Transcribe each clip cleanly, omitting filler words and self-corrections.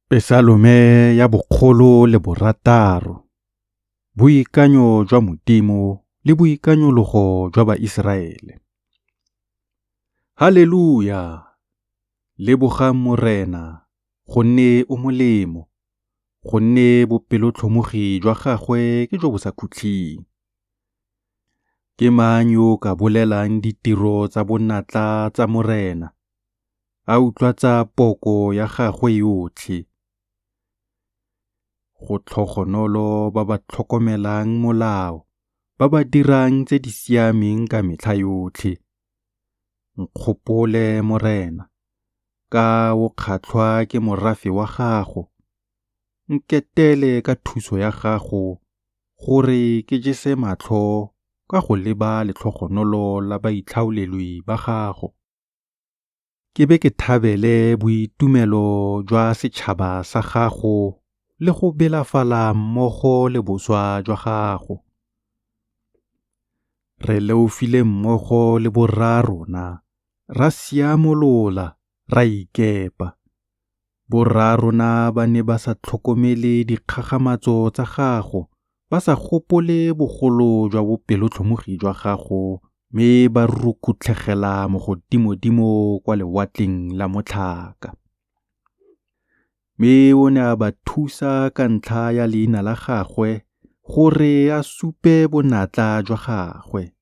Pesalome ya 106. Boikanyo jwa Modimo le boikanyologo jwa Baiseraele. Haleluya! Lebogang Morena, gonne o molemo, gonne bopelotlhomogi jwa gagwe ke jo bo sa khutleng. Ke mang yo o ka bolelang ditiro tsa bonatla tsa Morena, a utlwatsa poko ya gagwe yotlhe? Go tlhogonolo ba ba tlhokomelang molao, ba ba dirang tse di siameng ka metlha yotlhe. Nkgopole, Morena, ka o kgatlhwa ke morafe wa gago, nketele ka thuso ya gago gore ke jese matlho ka go leba letlhogonolo la baitlhaolelwi ba gago, ke be ke thabele boitumelo jwa setšhaba sa gago le go belafala mmogo le boswa jwa gago. Re leofile mmogo le borraarona, ra siamolola, ra ikepa. Borraarona ba ne ba sa tlhokomele dikgakgamatso tsa gago, ba sa gopole bogolo jwa bopelotlhomogi jwa gago mme ba rukutlhegela Mogodimodimo kwa Lewatleng la Motlhaka. Mme o ne a ba thusa ka ntlha ya leina la gagwe gore a supe bonatla jwa gagwe.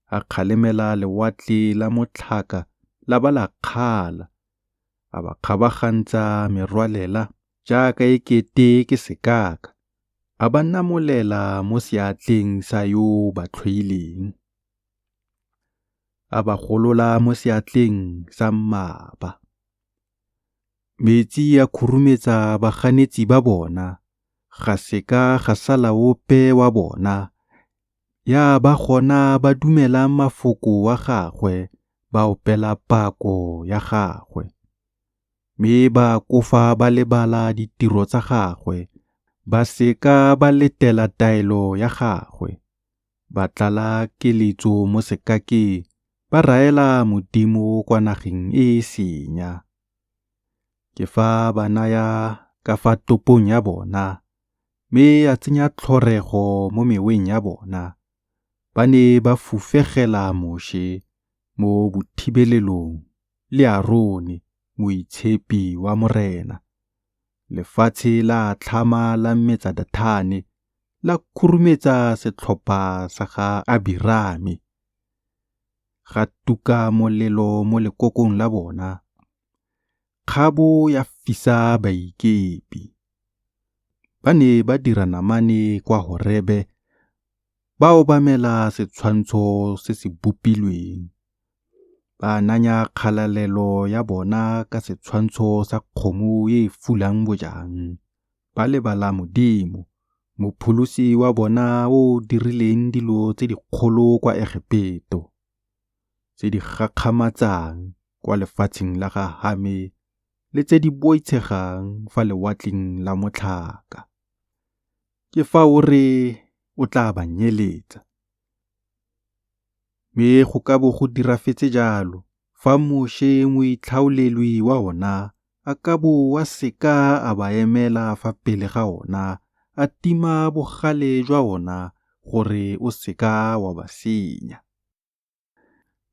A kgalemela Lewatle la Motlhaka la ba la kgala, a ba kgabagantsa merwalela jaaka e kete ke sekaka, a ba namolela mo seatleng sa yo o ba tlhoileng, a ba golola mo seatleng sa mmaba. Metsi a khurumetsa baganetsi ba bona, ga se ka ga sala ope wa bona, ya ba gona ba dumelang mafoko a gagwe ba opela pako ya gagwe. Mme ba akofa ba lebala ditiro tsa gagwe, ba se ka ba letela taelo ya gagwe. Ba tlala keletso mo sekakeng, ba raela Modimo kwa nageng e e senya. Ke fa a ba naya ka fa topong ya bona, mme a tsenya tlhorego mo meweng ya bona. Ba ne ba fufegela Moše mo bothibelelong le Arone, moitshepi wa Morena. Lefatshe la atlhama la metsa Dathane, la khurumetsa setlhopha sa ga Abirame. Ga tuka molelo mo lekokong la bona, kgabo ya fisa baikepi. Ba ne ba dira namane kwa Horebe, ba obamela setshwantsho se se bopilweng. Ba ananya kgalalelo ya bona ka setshwantsho sa kgomo e e fulang bojang. Ba lebala Modimo, Mopholosi wa bona o o dirileng dilo tse dikgolo kwa Egepeto, tse di gakgamatsang kwa lefatsheng la ga Hame le tse di boitshegang fa Lewatleng la Motlhaka. Ke fa o re o tla ba nyeletsa. Mme go ka bo go dirafetse jalo fa Moše moitlhaolelwi wa ona a ka bo a se ka a ba emela fa pele ga ona a tima bogale jwa ona gore o se ka wa ba senya.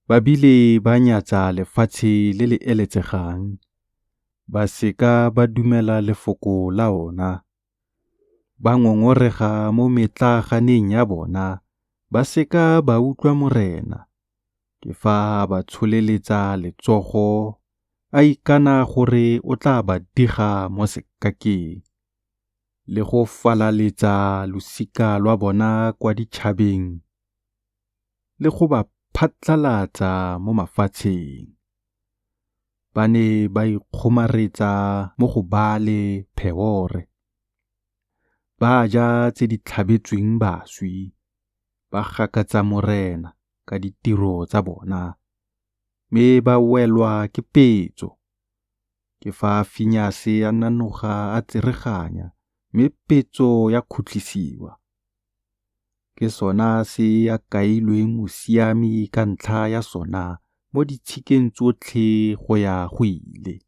Ba bile ba nyatsa lefatshe le le eletsegang, ba se ka ba dumela lefoko la ona. Ba ngongorega mo metlaaganeng ya bona, ba se ka ba utlwa Morena. Ke fa a ba tsholeletsa letsogo a ikana gore o tla ba diga mo sekakeng le go falaletsa losika lwa bona kwa ditšhabeng le go ba phatlalatsa mo mafatsheng. Ba ne ba ikgomaretsa mo go Baale Pheore, ba ja tse di tlhabetsweng baswi, ba gakatsa Morena ka ditiro tsa bona, mme ba welwa ke petso. Ke fa Finease a nanoga a tsereganya, mme petso ya khutlisiwa. Ke sona se a kailweng mosiami ka ntlha ya sona mo ditshikeng tsotlhe go ya go ile.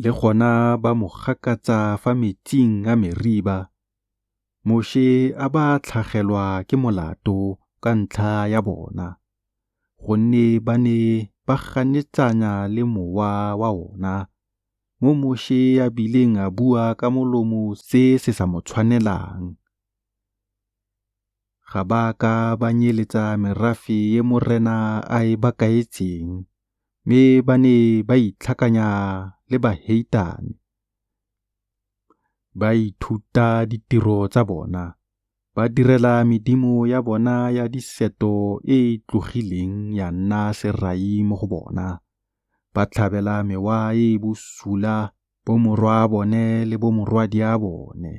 Le gona ba mo gakatsa fa metsing a Meriba, Moše a ba a tlhagelwa ke molato ka ntlha ya bona, gonne ba ne ba ganetsana le Mowa wa ona, mo Moše a bileng a bua ka molomo se se sa mo tshwanelang. Ga ba a ka ba nyeletsa merafe e Morena a e ba kaetseng, mme ba ne ba itlhakanya le baheitane, ba ithuta ditiro tsa bona, ba direla medimo ya bona ya diseto e e tlogileng ya nna serai mo go bona, ba tlhabela mewa e e bosula bomorwaa-bone le bomorwadia-bone,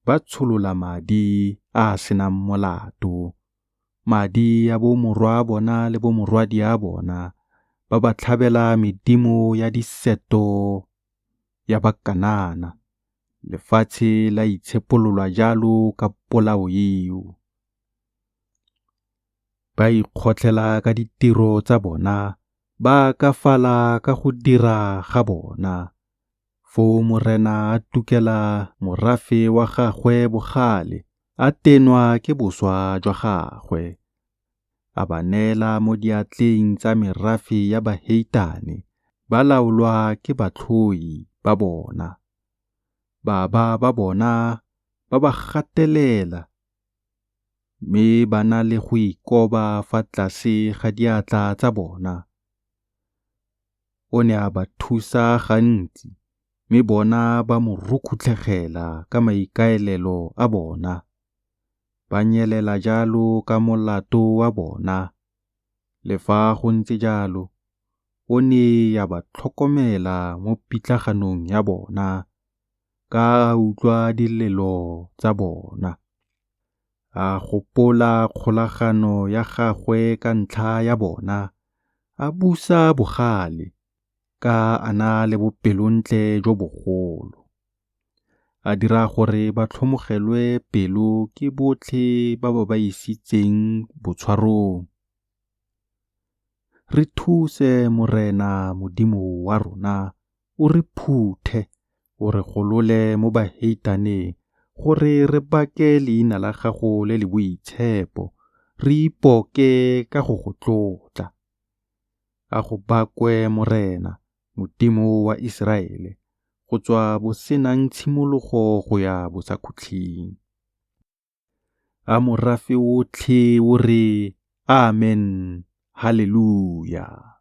ba tsholola madi a a se nang molato, madi a bomorwaa-bona le bomorwadia-bona ba ba tlhabela medimo ya diseto ya Bakanana, lefatshe la itshepololwa jalo ka polao eo. Ba ikgotlhela ka ditiro tsa bona, ba akafala ka go dira ga bona. Foo Morena a tukela morafe wa gagwe bogale, a tenwa ke boswa jwa gagwe. A ba neela mo diatleng tsa merafe ya baheitane, ba laolwa ke batlhoi ba bona. Baba ba bona ba ba gatelela, mme ba na le go ikoba fa tlase ga diatla tsa bona. O ne a ba thusa gantsi, mme bona ba mo rukhutlhegela ka maikaelelo a bona. Ba nyelela jalo ka molato wa bona. Le fa go ntse jalo, o ne a ba tlhokomela mo pitlaganong ya bona, ka a utlwa dilelo tsa bona. A gopola kgolagano ya gagwe ka ntlha ya bona, a busa bogale, ka a na le bopelontle jo bogolo. A dira gore ba tlhomogelwe pelo ke botlhe ba ba ba isitseng botshwarong. Re thuse, Morena, Modimo wa rona, o re phuthe, o re golole mo baheitaneng gore re bake leina la gago le le boitshepo, re ipoke ka go go tlotla. A go bakwe Morena, Modimo wa Iseraele, go tswa bosenangtshimologo go ya bosakhutleng. A morafe otlhe o re, Amen! Haleluja!